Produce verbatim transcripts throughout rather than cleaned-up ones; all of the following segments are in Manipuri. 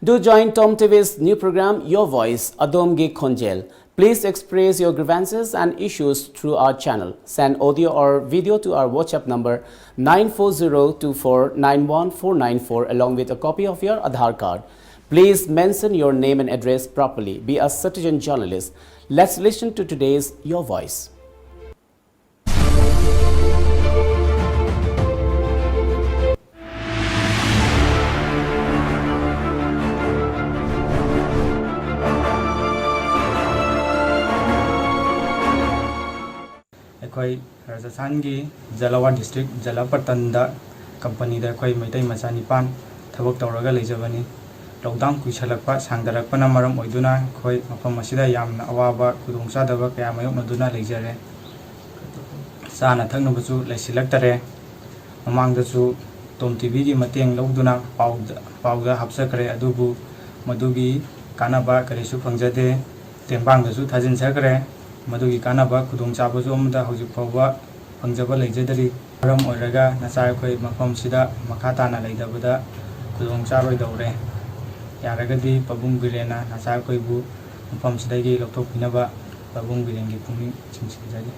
Do join Tom T V's new program, Your Voice, Adomgi Khonjel. Please express your grievances and issues through our channel. Send audio or video to our WhatsApp number nine four zero two four nine one four nine four along with a copy of your Aadhaar card. Please mention your name and address properly. Be a citizen journalist. Let's listen to today's Your Voice. ꯑꯩꯈꯣꯏ ꯔꯥꯖꯁꯊꯥꯟꯒꯤ ꯖꯂꯥꯋꯥ ꯗꯤꯁꯇ꯭ꯔꯤꯛ ꯖꯂꯥꯄꯇꯟꯗ ꯀꯝꯄꯅꯤꯗ ꯑꯩꯈꯣꯏ ꯃꯩꯇꯩ ꯃꯆꯥ ꯅꯤꯄꯥꯟ ꯊꯕꯛ ꯇꯧꯔꯒ ꯂꯩꯖꯕꯅꯤ꯫ ꯂꯣꯛꯗꯥꯎꯟ ꯀꯨꯏꯁꯜꯂꯛꯄ, ꯁꯥꯡꯗꯔꯛꯄꯅ ꯃꯔꯝ ꯑꯣꯏꯗꯨꯅ ꯑꯩꯈꯣꯏ ꯃꯐꯝ ꯑꯁꯤꯗ ꯌꯥꯝꯅ ꯑꯋꯥꯕ, ꯈꯨꯗꯣꯡꯆꯥꯗꯕ ꯀꯌꯥ ꯃꯥꯌꯣꯛꯅꯗꯨꯅ ꯂꯩꯖꯔꯦ꯫ ꯆꯥꯅ ꯊꯛꯅꯕꯁꯨ ꯂꯩꯁꯤꯜꯂꯛꯇꯔꯦ꯫ ꯃꯃꯥꯡꯗꯁꯨ ꯇꯣꯝ ꯇꯤꯚꯤꯒꯤ ꯃꯇꯦꯡ ꯂꯧꯗꯨꯅ ꯄꯥꯎꯗ, ꯄꯥꯎꯗ ꯍꯥꯞꯆꯈ꯭ꯔꯦ, ꯑꯗꯨꯕꯨ ꯃꯗꯨꯒꯤ ꯀꯥꯟꯅꯕ ꯀꯔꯤꯁꯨ ꯐꯪꯖꯗꯦ꯫ ꯇꯦꯡꯕꯥꯡꯗꯁꯨ ꯊꯥꯖꯤꯟꯖꯈ꯭ꯔꯦ꯫ ꯃꯗꯨꯒꯤ ꯀꯥꯟꯅꯕ ꯈꯨꯗꯣꯡꯆꯥꯕꯁꯨ ꯑꯃꯠꯇ ꯍꯧꯖꯤꯛ ꯐꯥꯎꯕ ꯐꯪꯖꯕ ꯂꯩꯖꯗꯔꯤ꯫ ꯃꯔꯝ ꯑꯣꯏꯔꯒ ꯅꯆꯥ ꯑꯩꯈꯣꯏ ꯃꯐꯝꯁꯤꯗ ꯃꯈꯥ ꯇꯥꯅ ꯂꯩꯇꯕꯗ ꯈꯨꯗꯣꯡ ꯆꯥꯔꯣꯏꯗꯧꯔꯦ꯫ ꯌꯥꯔꯒꯗꯤ ꯄꯥꯕꯨꯡ ꯕꯤꯔꯦꯟꯅ ꯅꯆꯥ ꯑꯩꯈꯣꯏꯕꯨ ꯃꯐꯝꯁꯤꯗꯒꯤ ꯂꯧꯊꯣꯛꯄꯤꯅꯕ ꯄꯥꯕꯨꯡ ꯕꯤꯔꯦꯟꯒꯤ ꯄꯨꯛꯅꯤꯡ ꯆꯤꯡꯁꯤꯟꯖꯔꯤ꯫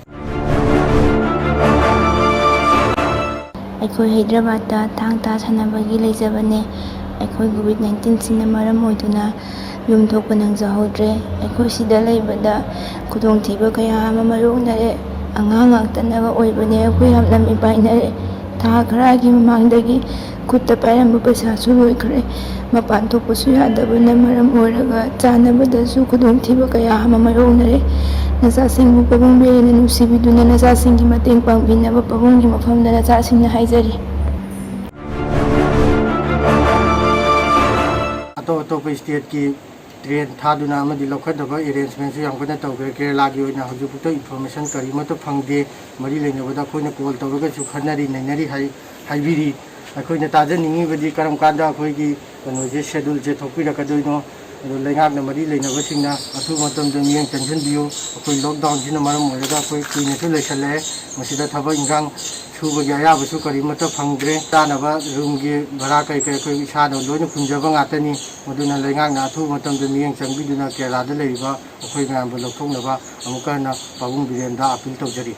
ꯑꯩꯈꯣꯏ ꯍꯥꯏꯗ꯭ꯔꯕꯥꯗꯇ ꯊꯥꯡ ꯇꯥ ꯁꯥꯟꯅꯕꯒꯤ ꯂꯩꯖꯕꯅꯦ꯫ ꯑꯩꯈꯣꯏ ꯀꯣꯚꯤꯗ ꯅꯥꯏꯟꯇꯤꯟꯁꯤꯅ ꯃꯔꯝ ꯑꯣꯏꯗꯨꯅ ꯌꯨꯝ ꯊꯣꯛꯄ ꯅꯪꯖꯍꯧꯗ꯭ꯔꯦ꯫ ꯑꯩꯈꯣꯏ ꯁꯤꯗ ꯂꯩꯕꯗ ꯈꯨꯗꯣꯡꯊꯤꯕ ꯀꯌꯥ ꯑꯃ ꯃꯥꯌꯣꯛꯅꯔꯦ꯫ ꯑꯉꯥꯡ ꯉꯥꯛꯇꯅꯒ ꯑꯣꯏꯕꯅꯦ꯫ ꯑꯩꯈꯣꯏ ꯌꯥꯝꯅ ꯃꯤꯄꯥꯏꯅꯔꯦ꯫ ꯊꯥ ꯈꯔꯒꯤ ꯃꯃꯥꯡꯗꯒꯤ ꯈꯨꯠꯇ ꯄꯥꯏꯔꯝꯕ ꯄꯩꯁꯥꯁꯨ ꯂꯣꯏꯈ꯭ꯔꯦ꯫ ꯃꯄꯥꯟ ꯊꯣꯛꯄꯁꯨ ꯌꯥꯗꯕꯅ ꯃꯔꯝ ꯑꯣꯏꯔꯒ ꯆꯥꯅꯕꯗꯁꯨ ꯈꯨꯗꯣꯡꯊꯤꯕ ꯀꯌꯥ ꯑꯃ ꯃꯥꯌꯣꯛꯅꯔꯦ꯫ ꯅꯆꯥꯁꯤꯡꯕꯨ ꯄꯥꯕꯨꯡ ꯕꯤꯔꯦꯟꯅ ꯅꯨꯡꯁꯤꯕꯤꯗꯨꯅ ꯅꯆꯥꯁꯤꯡꯒꯤ ꯃꯇꯦꯡ ꯄꯥꯡꯕꯤꯅꯕ ꯄꯥꯕꯨꯡꯒꯤ ꯃꯐꯝꯗ ꯅꯆꯥꯁꯤꯡꯅ ꯍꯥꯏꯖꯔꯤ꯫ ꯑꯇꯣꯞ ꯑꯇꯣꯞꯄ ꯁ꯭ꯇꯦꯠꯀꯤ ꯇ꯭ꯔꯦꯟ ꯊꯥꯗꯨꯅ ꯑꯃꯗꯤ ꯂꯧꯈꯠꯅꯕ ꯑꯦꯔꯦꯟꯖꯃꯦꯟꯁꯨ ꯌꯥꯝ ꯀꯟꯅ ꯇꯧꯈ꯭ꯔꯦ꯫ ꯀꯦꯔꯦꯂꯥꯒꯤ ꯑꯣꯏꯅ ꯍꯧꯖꯤꯛꯐꯥꯎꯗ ꯏꯟꯐꯣꯔꯃꯦꯁꯟ ꯀꯔꯤꯃꯠꯇ ꯐꯪꯗꯦ꯫ ꯃꯔꯤ ꯂꯩꯅꯕꯗ ꯑꯩꯈꯣꯏꯅ ꯀꯣꯜ ꯇꯧꯔꯒꯁꯨ ꯈꯟꯅꯔꯤ ꯅꯩꯅꯔꯤ ꯍꯥꯏ-, ꯍꯥꯏꯕꯤꯔꯤ꯫ ꯑꯩꯈꯣꯏꯅ ꯇꯥꯖꯅꯤꯡꯉꯤꯕꯗꯤ ꯀꯔꯝ ꯀꯥꯟꯗ ꯑꯩꯈꯣꯏꯒꯤ ꯀꯩꯅꯣꯁꯦ, ꯁꯦꯗꯨꯜꯁꯦ ꯊꯣꯛꯄꯤꯔꯛꯀꯗꯣꯏꯅꯣ? ꯑꯗꯣ ꯂꯩꯉꯥꯛꯅ ꯃꯔꯤ ꯂꯩꯅꯕꯁꯤꯡꯅ ꯑꯊꯨꯕ ꯃꯇꯝꯗ ꯃꯤꯠꯌꯦꯡ ꯆꯪꯁꯤꯟꯕꯤꯌꯨ꯫ ꯑꯩꯈꯣꯏ ꯂꯣꯛꯗꯥꯎꯟꯁꯤꯅ ꯃꯔꯝ ꯑꯣꯏꯔꯒ ꯑꯩꯈꯣꯏ ꯀꯨꯏꯅꯁꯨ ꯂꯩꯁꯜꯂꯛꯑꯦ꯫ ꯃꯁꯤꯗ ꯊꯕꯛ ꯏꯟꯈꯥꯡ ꯁꯨꯕꯒꯤ ꯑꯌꯥꯕꯁꯨ ꯀꯔꯤꯃꯠꯇ ꯐꯪꯗ꯭ꯔꯦ꯫ ꯆꯥꯅꯕ ꯔꯨꯝꯒꯤ ꯚꯔꯥ ꯀꯔꯤ ꯀꯔꯤ ꯑꯩꯈꯣꯏ ꯏꯁꯥꯅ ꯂꯣꯏꯅ ꯍꯨꯟꯖꯕ ꯉꯥꯛꯇꯅꯤ꯫ ꯃꯗꯨꯅ ꯂꯩꯉꯥꯛꯅ ꯑꯊꯨꯕ ꯃꯇꯝꯗ ꯃꯤꯠꯌꯦꯡ ꯆꯪꯕꯤꯗꯨꯅ ꯀꯦꯔꯂꯥꯗ ꯂꯩꯔꯤꯕ ꯑꯩꯈꯣꯏ ꯃꯌꯥꯝꯕꯨ ꯂꯧꯊꯣꯛꯅꯕ ꯑꯃꯨꯛꯀ ꯍꯟꯅ ꯄꯥꯕꯨꯡ ꯕꯤꯔꯦꯟꯗ ꯑꯥꯄꯤꯜ ꯇꯧꯖꯔꯤ꯫